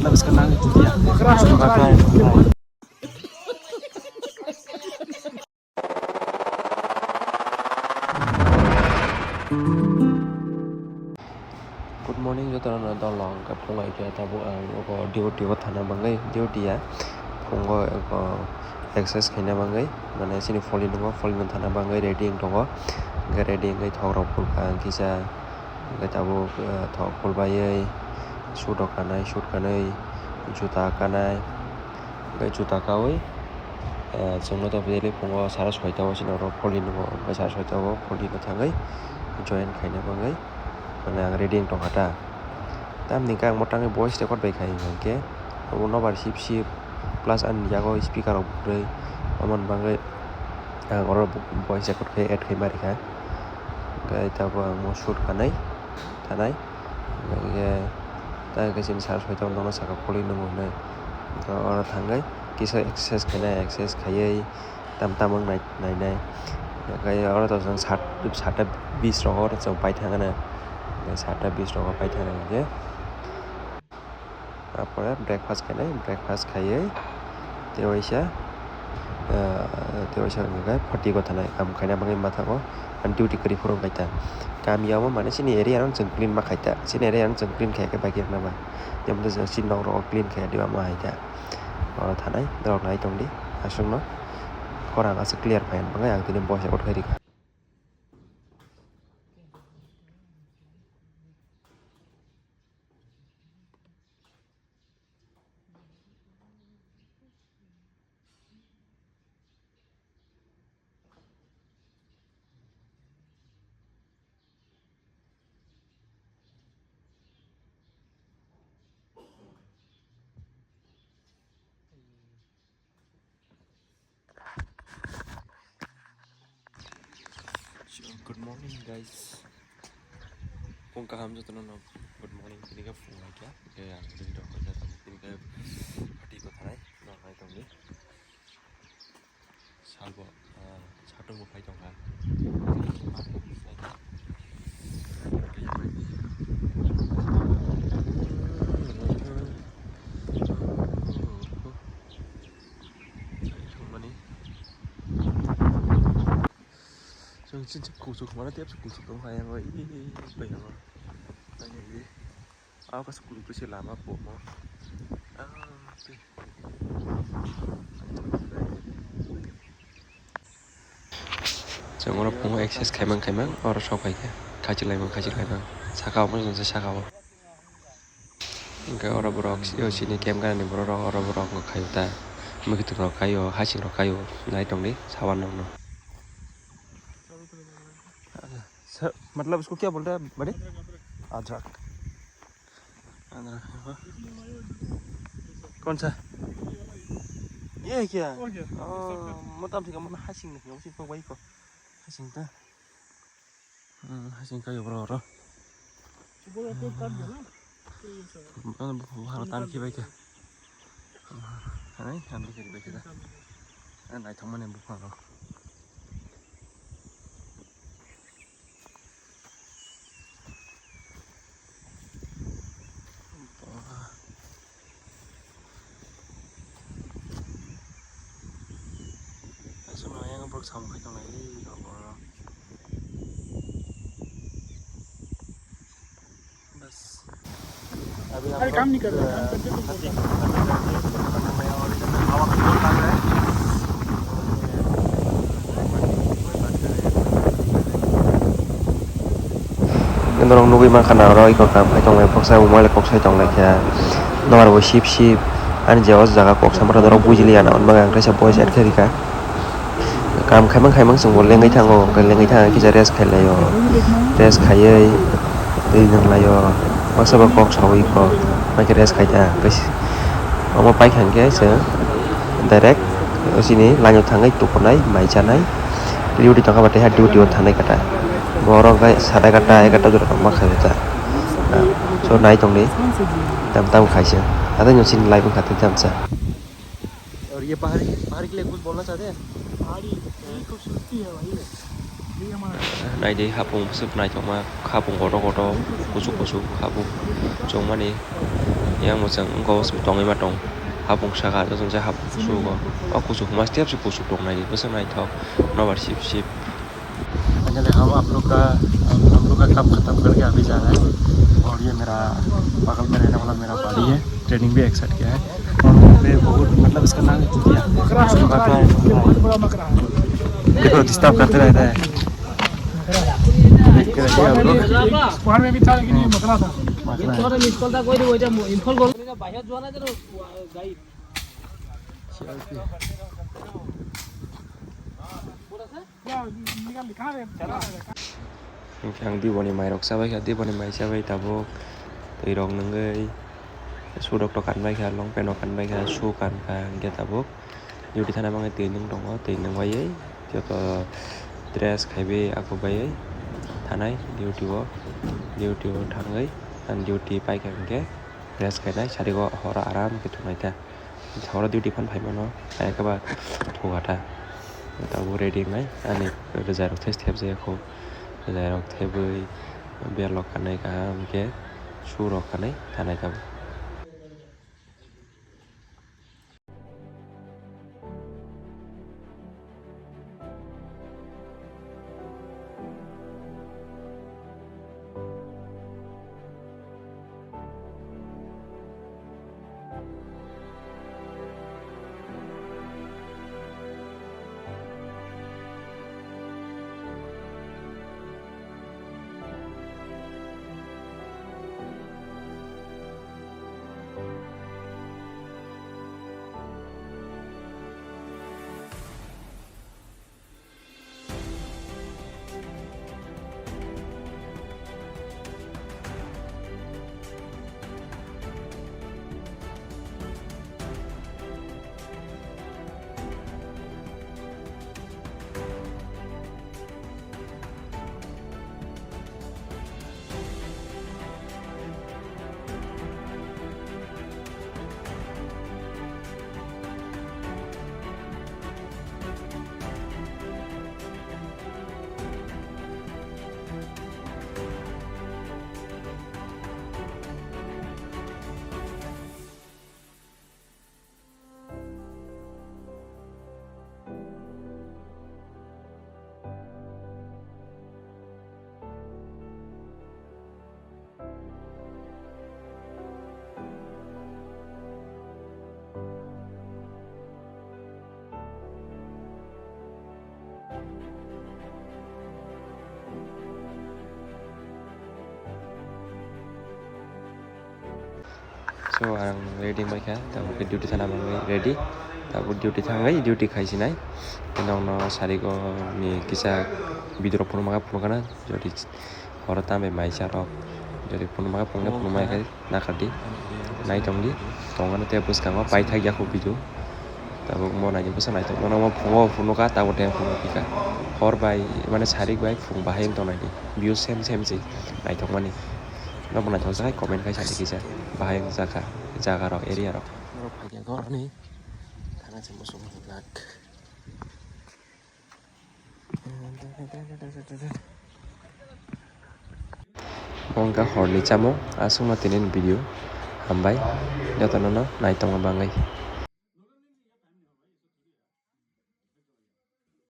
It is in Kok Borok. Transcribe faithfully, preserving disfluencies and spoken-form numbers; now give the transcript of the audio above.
Habis kena itu dia. Good morning, jotono dolong hwnkhe phungo hwnkhe tabuk ang obo duty o thana bagwi, duty ya phungo eko exercise khaina bagwi, mane chini folly nungo, folly no thana bagwi ready wng tongo. Hwnkhe ready wngwi thok rok phulkha ang kisa, hwnkhe tabuk, eh, thok phulbaiwi suit rok kanai, suit kanwi, juta kanai, hwnkhe juta kawi, eh, chwngno tabuk phungo sara soita o chini oro folly nungo, hwnkhe sara soita o folly no thangwi join khaina bagwi. Mane ang ready wng tongkha ta. Tamni hwnkhe ang mwtangwi voice record bai khai hwnkhe, obo nobar sip sip plus ani yago speaker rok bwrwi, aboni bagwi ang oro voice record khai add khai ma rikha. Hwnkhe tabuk ang mo shoot kanai, thanai. Hwnkhe ta hwnkhe chini sir soi tongo, nono saka pholi nwngo hinwi. Hwnkhe oro thangwi kisa exercise khainai, exercise khaiwi tam tam wng nai. Nainai. Hwnkhe oro to chwng sat, satta bis rogo oro chwng pai thangana. Satta bis rogo pai thangana hwnkhe. Apore breakfast khainai, breakfast khaiwi tei waisa, ah, tei waisa hwnkhe forty go thanai. Kaam khaina bagwi mathango. Ani duty kwrwi phuru wngkha ta. Kami o mane chini area no chwng clean ma khai ta. Chini area no chwng clean khai khe bai khe rwna ba. Jemon chini nok rogo clean khai diba ma hai ta. Oro thanai, norok nai tongdi, aswkno khorang aswk clear phai, ang tini voice record khai rikha. So, good morning, guys. Phung kaham jotono no, good morning. Tini khe phung hai khe, khe ang tini rok khe tini khe party ko thanai, no hai tongni. Salbo, ah, satung bo phai tongkha. Thangmani. Chwng chini kuchuk mana tep kuchuk tong kha yang bai yang. Ang kaisa kuchuk se lama po mo. Ah, Chwng oro phungo exercise khaimang khaimang oro sok pai kha. Khachik laimang khachik laimang. Saka omo chwng se saka o. Hwnkhe oro borok, o chini camp gana ni borok rok, oro borok wngkha khaio ta. Mwkhwtwng rok khaio, hasing rok khaio. Nai tongdi sawan rok no. Sir, मतलब इसको क्या बोलते हैं बड़े? अदरक। कौन सा? ये है क्या? और क्या? ओ, मोटा ठीक है, मोटा हासिंग नहीं है, उसी को वही को। हासिंग था। Hmm, hasing kayo bro oro. Boro to tan gana. Ano bukhang tan khibai kha. Hai, ang bikhe bai kha. Ang naithok mani bukhang ro. Aswk no yang borok samung khai tonglai ri rok oro. Bas. अरे काम नहीं कर रहा, काम करते तो बोलता। Norok nugwi mankha na oro eko kam khai tonglai, boksa bo mobile kok sai tonglai kha. Norok bo sip sip ani je o jaga kok sama norok bujili ya na, hwnba ang kaisa voice add khe rikha. Kam khaimang khaimang chwng bo lengwi thango, hwnkhe lengwi thangkhe kisa rest khai laio, rest khaiwi twi nung laio, baksa bo kok saui kho, hwnkhe rest khai ta, hwnkhe omo paikha hwnkhe chwng direct chini line o thangwi tukunai mai chanai, duty tongkha ba tei ha duty o thanai kata, borok hwnkhe sada egarta egarta jora tongma khai ta, so nai tongdi tam tam khaisa, hatai no chini live wngkha tei tamsa. और ये पहाड़ी, पहाड़ी के लिए कुछ बोलना चाहते हैं? पहाड़ी इतनी खूबसूरती है भाई, ये हमारा Naidi hapung bwswk naithokma, hapung kotor kotor, kuchuk kuchuk hapung chongmani. Yang mwchang wngkha o tongwi ma tong. Hapung saka, joto jai hapung sugo. O kuchuk hwnba step se kuchuk tongnai, bwswk naithok. Nobar sip sip. Finally हम आप लोग का, हम लोग का काम खत्म करके अभी जा रहा है। और ये मेरा बगल में रहने वाला मेरा buddy है, training भी एक साथ किया है। और मैं बहुत, मतलब, इसका नाम है चुतिया। मकरा है। देखो, डिस्टर्ब करते रहता है। देख के रखिए आप लोग। स्क्वाड में भी था, लेकिन ये मकरा था। मकरा है। Hwnkhe ang diboni mairok chabaikha, diboni mai chabai tabuk twi rok nungwi, suit rok to kanbaikha, long pant rok kanbaikha, shoe kankha, hwnkhe tabuk duty thana bagwi twi nung tongo, twi nungwaiwi joto dress khaiwi akhubaiwi thanai duty o, duty o thangwi ang duty paikha hwnkhe rest khainai, sari o horo aram khe thwngnaikha. Horo duty phan phaimano, hai khe ba thugata. Tabuk ready wngnai, ani rwjairok thes thepjak ya kho. Rwjairok thebwi bel rok kanwi kaham khe shoe rok kanwi thanai tabuk. So, ang ready wngbaikha, tabuk khe duty thana bagwi ready. Tabuk duty thangwi duty khaisinai. Nokno sarigo ni kisa video rok phunukma khe phunukgana, jodi horo tambai mai cha rok, jodi phunukma khe phunuknai, phunukma khe nakardi, naitongdi, tongmani tei bwskango paithak yakho video. Tabuk mo naidi bwsa naithok mano, mo phungo phunukha, tabuk tei phunukphikha. Hor bai, mane, sarik bai phung bahai wng tongnaidi. View same same se naithokmani. Nokbo naithok jai comment khai sadi kisa. Bahai wng jakha jaga rok, area rok. Norok phaikha goroni thana se muchung vlog. Wngkha horni chamung, aswkno tini video. Hambai jotono no naitongma bagwi.